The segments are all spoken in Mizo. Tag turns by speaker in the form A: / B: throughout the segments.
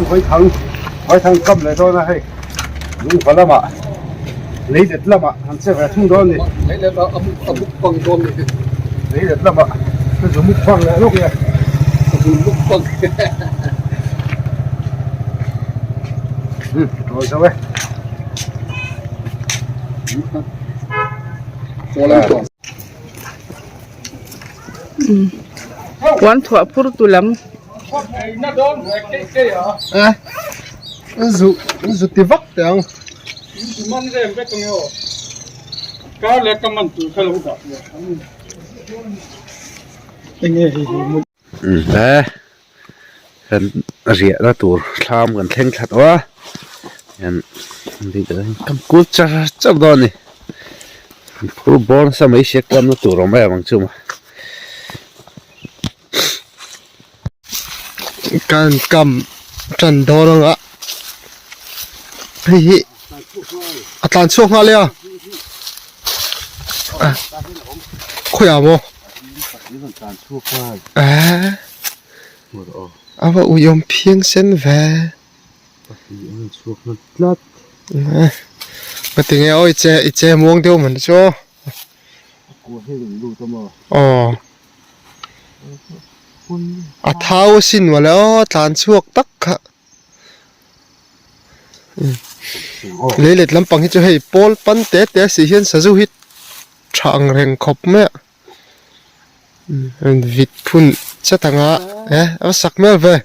A: Vaithang Vaithang kam leh dawn a hei lungva lamah leilet lamah an che ve thung dawn a ni.
B: Leilet ah a mukbang dawn a ni.
A: Leilet lamah ka zu mukbang leh lawk e.
B: Ka zu mukbang.
A: Hmm tawi zo e.
C: Puan thuah phur tu lam.
B: Zu zu ti vak teh ang.
A: He kan riahna tur thlam kan thleng thla tawh a kam kul char char dawn a ni. Phur bawr nasa mai sia kuamna tur awm em ang chu maw.
B: Kan kam tan dawn anga hei hi a tlan chhuak nghal e a khawiah maw eee a va uiawm phiangsen ve. Ngatinge aw i che i che muang deuh man chu aw. Aw A thau asin mawle aw tlan chhuak tak kha. Leilet lampang hi chu hei pawl pan te te si hian sazu hi tha ang reng khawp mai a. Vit phun chat anga e a sak hmel ve.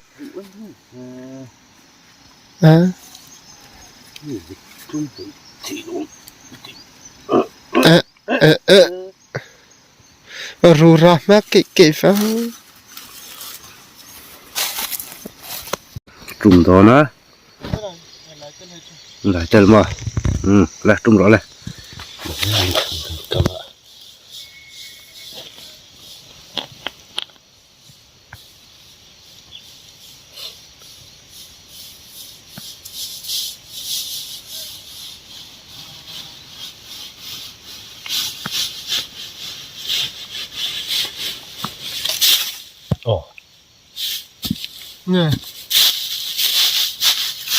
B: Eh eh eh rura hmel keih keih fe
A: Tum dawn a lai tel maw umm la tum rawh le. Aw
B: Nge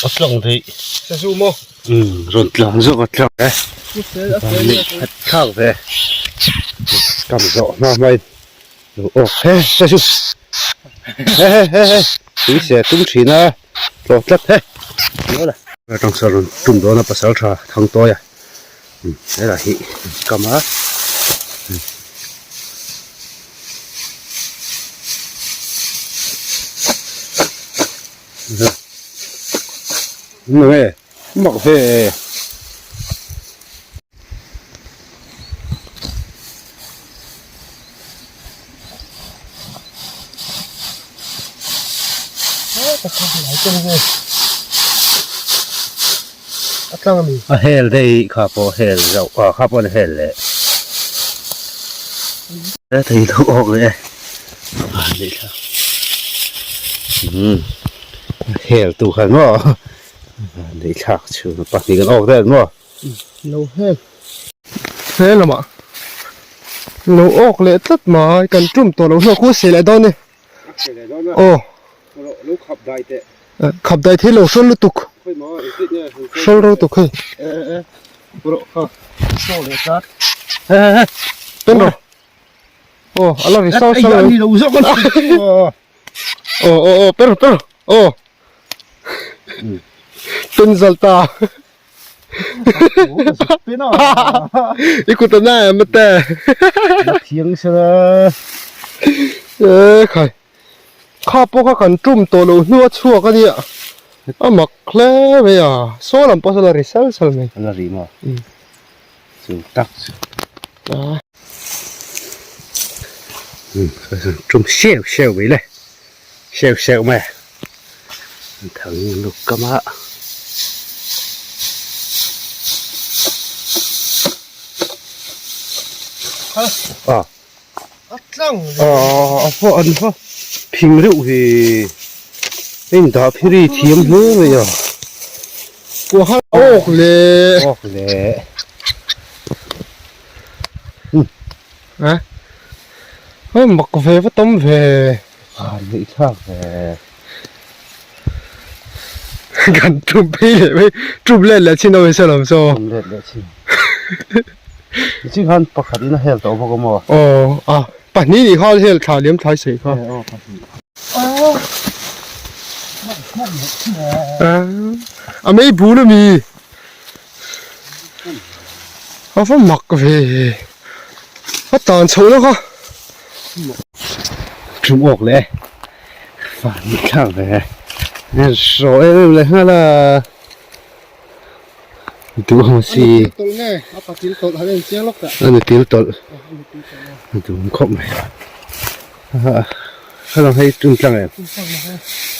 A: A tlang theih
B: Sazu maw
A: Umm rawn tlang zawk a tlang e Thlak ve Kam zawh hma hmain Aw he he chu he he he he tui se tum thin a tlawh tlat he maw le atang sawn rawn tum dawn a pasal tha thang tawi a helai hi kam a nge mak ve e. A hel daih kha pawh hel zauh a kha pawh an hel leh a thei lo awk leh e a han thla umm hel tu khan maw a neih thlak chhung pahnih kan awk daih maw.
B: Lo hel he lamah lo awk leh tlat mai kan tum tawh lo hlawk hu se leh dawn e aw khap dai thei lo hrawl lutuk hrawl ro tuk hei pen rawh aw a la ri sau sau aw aw aw pen rawh pen rawh aw pen zal ta. I kut a na em ate.
A: Thiang sela.
B: E khai. Kha pawh kha kan tum tawh loh hnu a chhuak a nia. A mak hle mai a. Saw lam pawh saw la ri sal sal mai.
A: La ri maw? Chu tak chu. Tum seuh seuh mai le. Seuh seuh mai. Thang luk kam a. A.
B: A tlang.
A: A a pawh an va phing reuh hi. Hei dah phiri thiam hle mai a.
B: Kuah awk le.
A: Awk le.
B: A. Hei mak ve va tam ve.
A: A neih thlak ve.
B: Kan tum phei leh mai tum let leh chin awm se lawm saw.
A: Tum let leh chin. Nichin khan pakhat in a hel tawh bawk a maw?
B: Aw a pahnih nih kha hel thla liam thlai saih kha.
A: Aw pahnih.
B: A mei bul a mi. A va mak ve a tan chhoh na kha.
A: Tum awk leh Van ni thlak ve Hrawh em em leh nghal a Duhawm si A ni til tawlh A duhawm khawp mai Khalang hei tun tlang em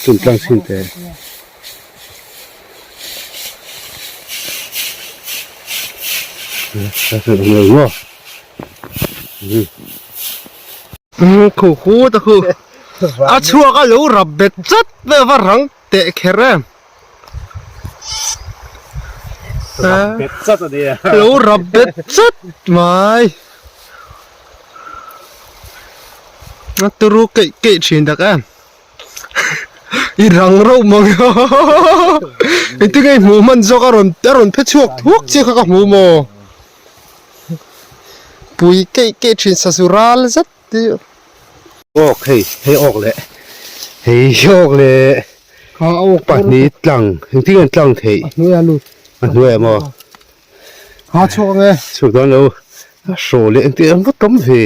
A: Tun tlang chhin teh
B: Khu khu ta khu a chhuak a lo rap bet chat mai a va rang teh kher em lo rap bet chat mai a turu keih keih thin tak em. I rang reuh mang engtin nge i hmuh hman zawk a rawn a rawn phe chhuak thuak chiah kha ka hmu maw pui keih keih thin sazu ral zet te
A: awk hei hei awk leh hei hi awk leh pahnih tlang engtin nge an tlang theih
B: a hnuai a lut
A: a hnuai ah maw
B: ha chhuak ang e
A: chhuak dawn lo a hraw leh engtin an va tam ve.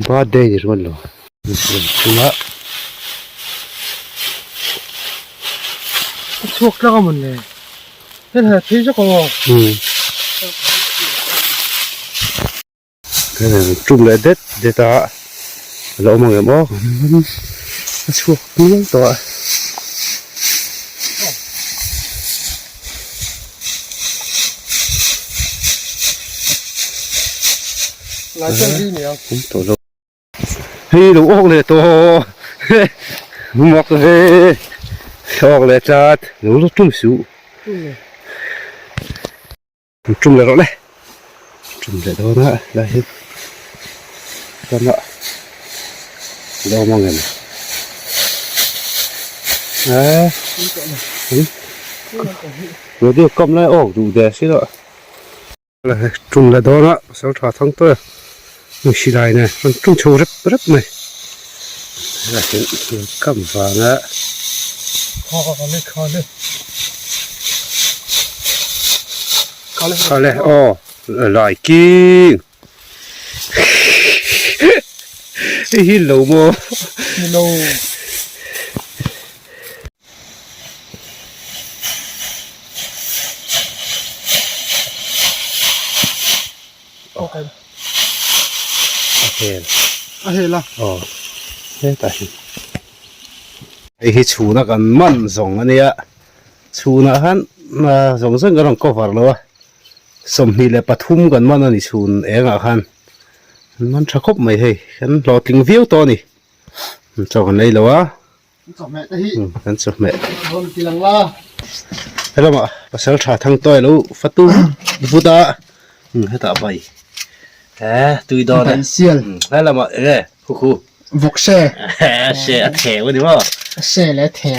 A: Birthday ni rual lo chunga
B: a chhuak tlang a mawn le hei ha phei zawk ang aw
A: tum leh det det a a lo awm ang em aw a chhuak hmiang tawh a. Hei lo awk leh tawh mak ve awk leh chat lo la tum suh tum leh rawh le tum leh dawn a lai hi tama lo awm ang em a kam lai awk duh der si lo. Tum leh dawn a pasal tha thang tawh e hei silai nen rawn tum chho rep rep mai helai hian kam vang a. Khale aw lai king hei hi lo maw. A hel
B: a hel a
A: aw hetah hi hei hi chhuna kan man zawng a nia chhunah khan zawng zawng kan rawn cover lo a 23 kan man a ni chhun engah khan an man tha khawp mai hei kan hlawhtling viau tawh a ni chaw kan ei lo a.
B: Chawhmeh te hi
A: kan chawhmeh
B: rawn ti lang la.
A: Helama pasal tha thang tawi lo fatu vut a hetah bai he tui dawn
B: e sial
A: helama enge khu khu
B: vawk se
A: se a theu ani maw
B: se le theu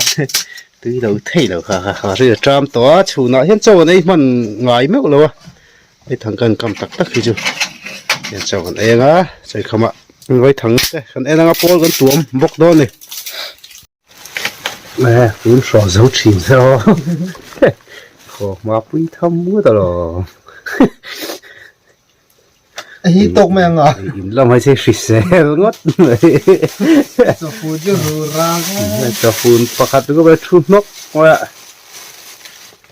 A: tui lo thei lo kha kha ri a tram tawh a chhunah hian chaw an ei hman ngai meuh lo a hei thang kan kam tak tak hi chu hian chaw kan ei anga chawikhamah vaithang te kan en anga pawl kan tuam bawk dawn a ni e tun hrawh zo thin se aw haw hma pui tham ngawt alawm
B: hi tawk mai anga
A: in lam hai se hrisel ngawt mai
B: chawfun chu ru rang
A: chawfun pakhat chu ka thu hnawk mai a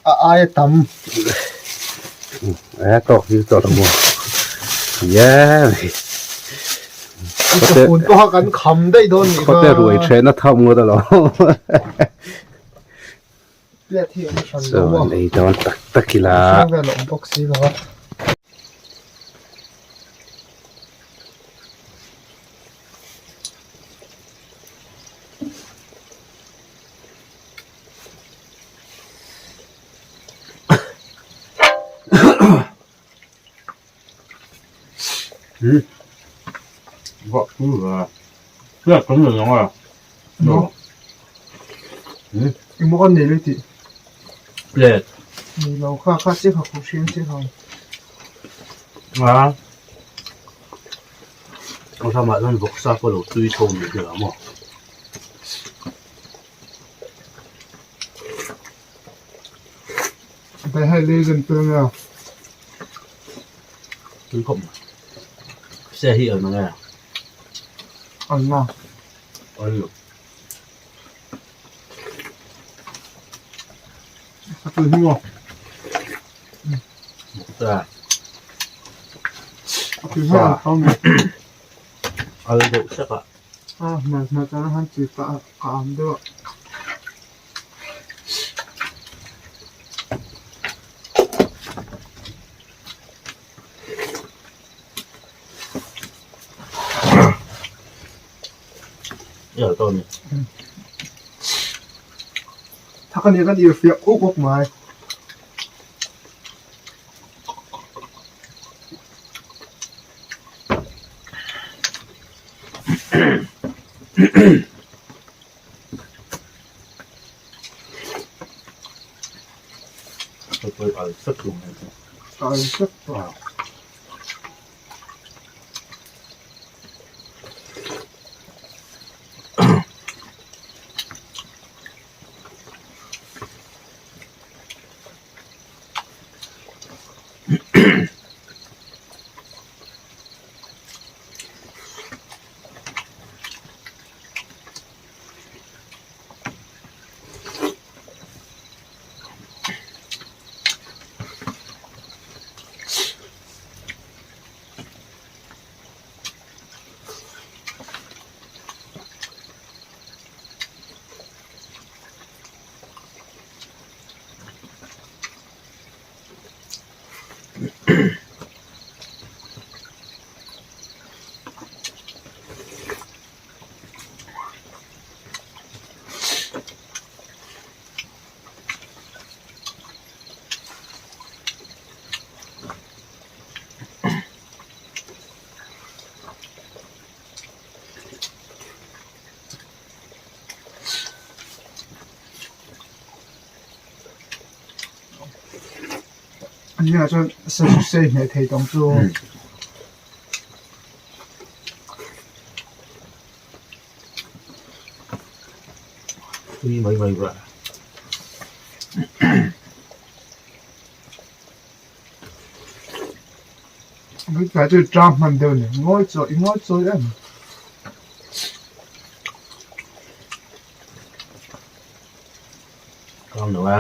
B: A aia tam.
A: A tawk hi tawh lo maw. Yeah.
B: Chawfun pawh kha kan kham daih dawn nih kha.
A: Khawte ruai then a tham ngawt alawm.
B: Plate hi an hran lo maw.
A: Chuan ei dawn tak tak ila.
B: Hrang vel a awm bawk si lo a. Engmaw kan nei lo i tih?
A: Plate.
B: Nei lo kha kha chiah kha khuh hriam chiah kha.
A: A a ramah chuan vawksa pawh lo tui tho ni vel ang maw?
B: Bai hai lei zan pel nge a?
A: Tui khawp mai. Se hi an nge?
B: An na.
A: An lo.
B: A tui hi maw?
A: Ta.
B: A tui hi an thau mai.
A: Al deuh sak a.
B: A hmel hmel tan han chi ka ka am deuh a. Thak a nia kan irhfiah uk uk mai. Ka al sek tawh. Nia chuan sazu sei hmeh thei tawng chu.
A: Tui mai mai vah.
B: Tlai chu tlang hman deuh a ni. Ngawi chawi i ngawi chawi em?
A: Tlang lo a.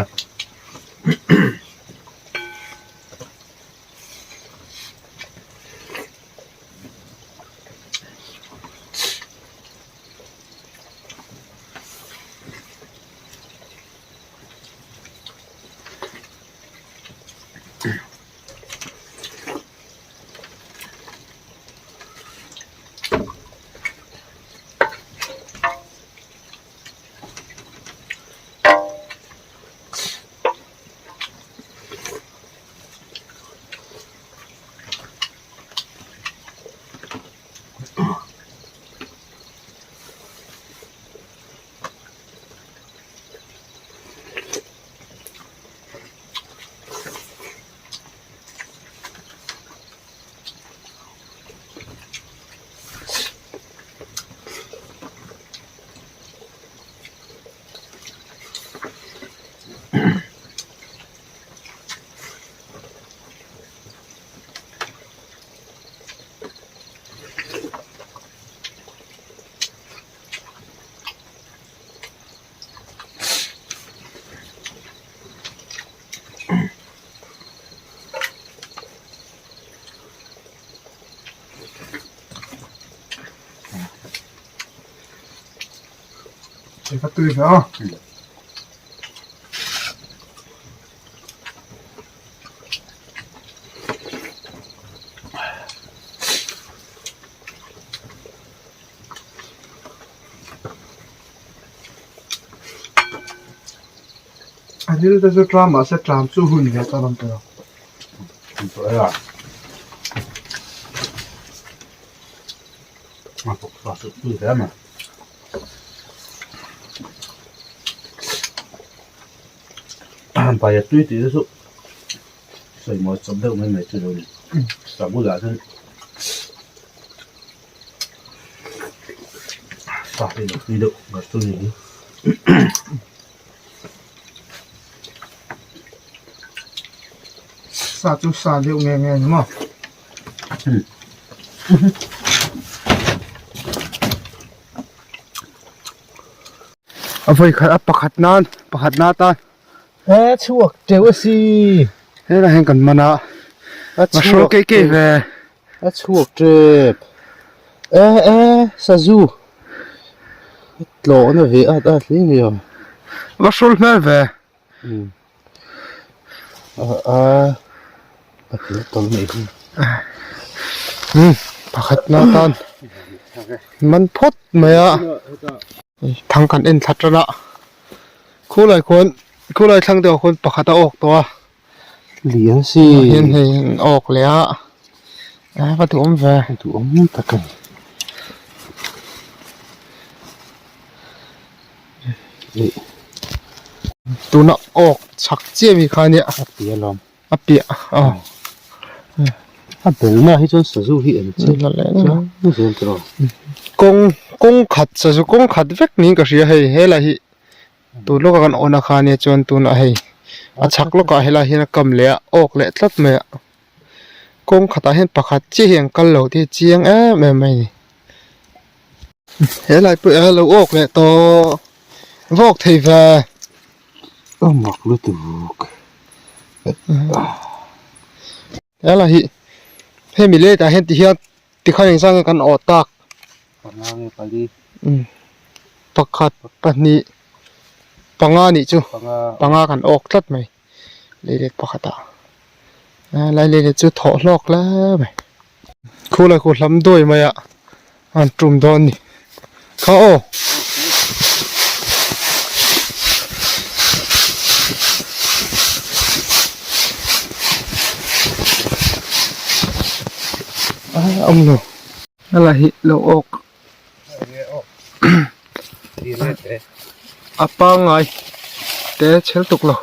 B: Hei ka tui ve a. A thil te chu tlam mahse tlam chu hun ve ta rawn ti lo.
A: Bai a tui tih te chu sawi mawi chawp deuh mai mai chu lo ni. Sa bulah chuan sa hi lo tui deuh ngar chu ni hi.
B: Sa chu sa deuh nge nge ni maw? A vawi khat a pakhat nan pakhat na tan
A: e chhuak teuh a si
B: helai hian kan man a
A: a
B: hrawl keih keih ve
A: a chhuak tep e e sazu tlawhna ve at at hle mai a
B: va hrawl hmel ve Pakhat na tan man phawt mai a thang kan en thla tan a khulai khuan khulai thlang deuh ah khuan pakhat a awk tawh a hian hei an awk leh a va duhawm ve
A: duhawm tak a ni.
B: Tuna awk chhak chiah mi kha nia
A: a piah lawm
B: a piah aw
A: a belna hi chuan sazu hi an che zel tawh
B: kawng kawng khat sazu kawng khat vek niin ka hria hei helai hi tun lawka kan awna kha nia chuan tunah hei a chhak lawkah helai hian a kam leh a awk leh tlat mai a kawng khatah hian pakhat chiah hi an kal lo tih hi chiang em em mai a ni. He lai pawh a lo awk leh tawh vawk thei ve.
A: A mak lutuk.
B: He lai hi hemi late ah hian ti hian tikhan engzah nge kan awh tak.
A: Panga nge pali.
B: Pakhat pahnih panga nih chu panga kan awk tlat mai. Leilet pakhatah lai leilet chu thawh hlawk hle mai khulai khu hlam dawi mai a an tum dawn a ni kha aw. A awm lo helai hi lo awk. A pangngai te chhel tuk lo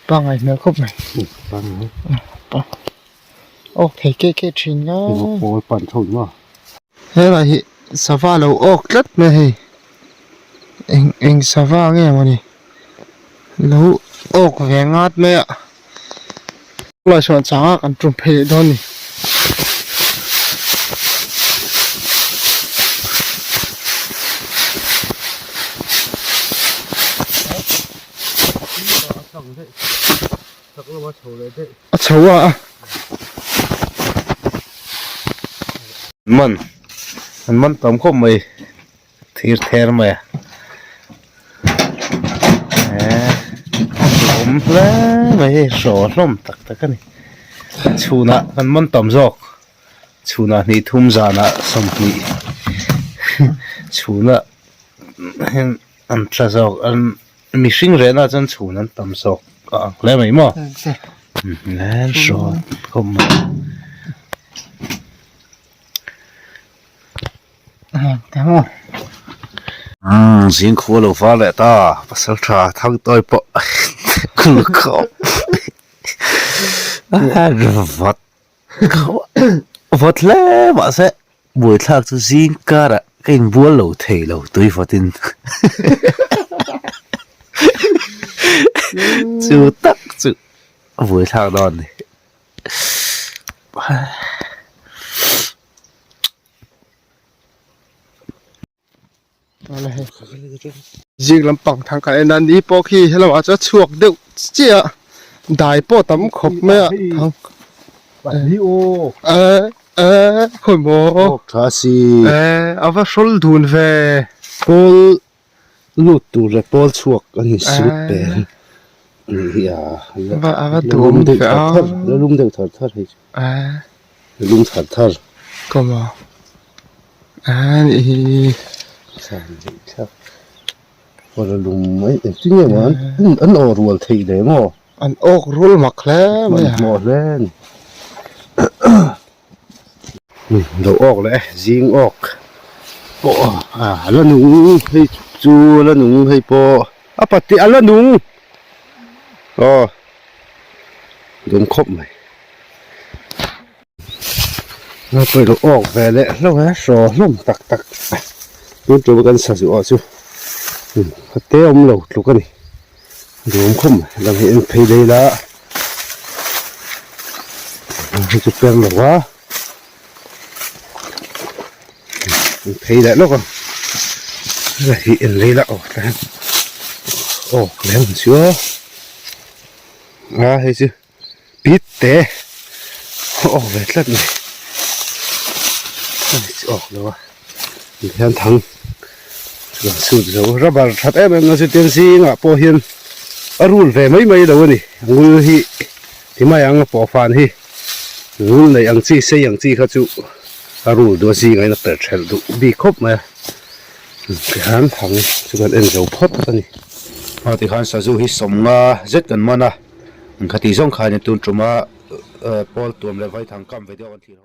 B: pangngai hmel khawp mai awk thei keh keh thin nga helai hi sava lo awk tlat mai hei eng eng sava nge mawni lo awk ve ngat mai a Khulai sawn changa kan tum phei leh dawn a ni. A chho a.
A: Man an man tam khawp mai. Thir ther mai a eee awm hle mai hei hraw hlawm tak tak a ni chhunah kan man tam zawk chhunah hnih thum zanah 20 chhunah hian an tla zawk an mihring rehna chuan chhun an tam zawk a ang hle mai maw hraw khawp mai. Umm zing khu a lo var leh ta pasal tha thang tawi pawh khawp vat vat hle mahse buaithlak chu zing karah ka inbual lo thei lo tui vatin chu tak chu a buaithlak dawn a ni.
B: Zing lampang thang kan en a ni pawh khi helaiah chuan chhuak deuh chiah a dai pawh tam khawp mai a thang eh eh khawi maw eh a va hrawl dun ve
A: pawl lut tur leh pawl chhuak a ni sut pel anih hi a
B: a va duhawm ve a
A: la lum deuh thar thar hei chu la lum thar thar
B: kawm a anih hi
A: aw la lum mai engtin nge maw an awh rual theih le maw
B: an awk rual mak hle mai a
A: hmanhmawh hle a ni. Lo awk leh e zing awk pawh a la nung hei chu a la nung hei pawh a pati a la nung. Aw dum khawp mai. Pawih lo awk ve leh hlauh a hraw hlawm tak tak tun tum kan sa zuah chu a te awm lo tluk a ni dum khawp mai lam hi en phei lei la hei chu per lo a en phei leh lawk a hei en lei la aw tah hian awk leh ang chu a hei chu. Pit te a awk ve tlat mai a ni awk lo a tihian thang chuan sut zo rubber that em em na chu tiang zingah pawh hian a rul ve mai mai lo a ni a ngul hi ti mai ang a pawh fan hi ngul nei ang chi sei ang chi kha chu a rul duh a zingah hian a per thelh duh bik khawp mai a tihian thang chu kan en zo phawt a ni. A tikhan sazu hi sawmnga zet kan man a. Khati zawng khan tun tuma Paul tuam leh Vaithang kam video kan thlir ho.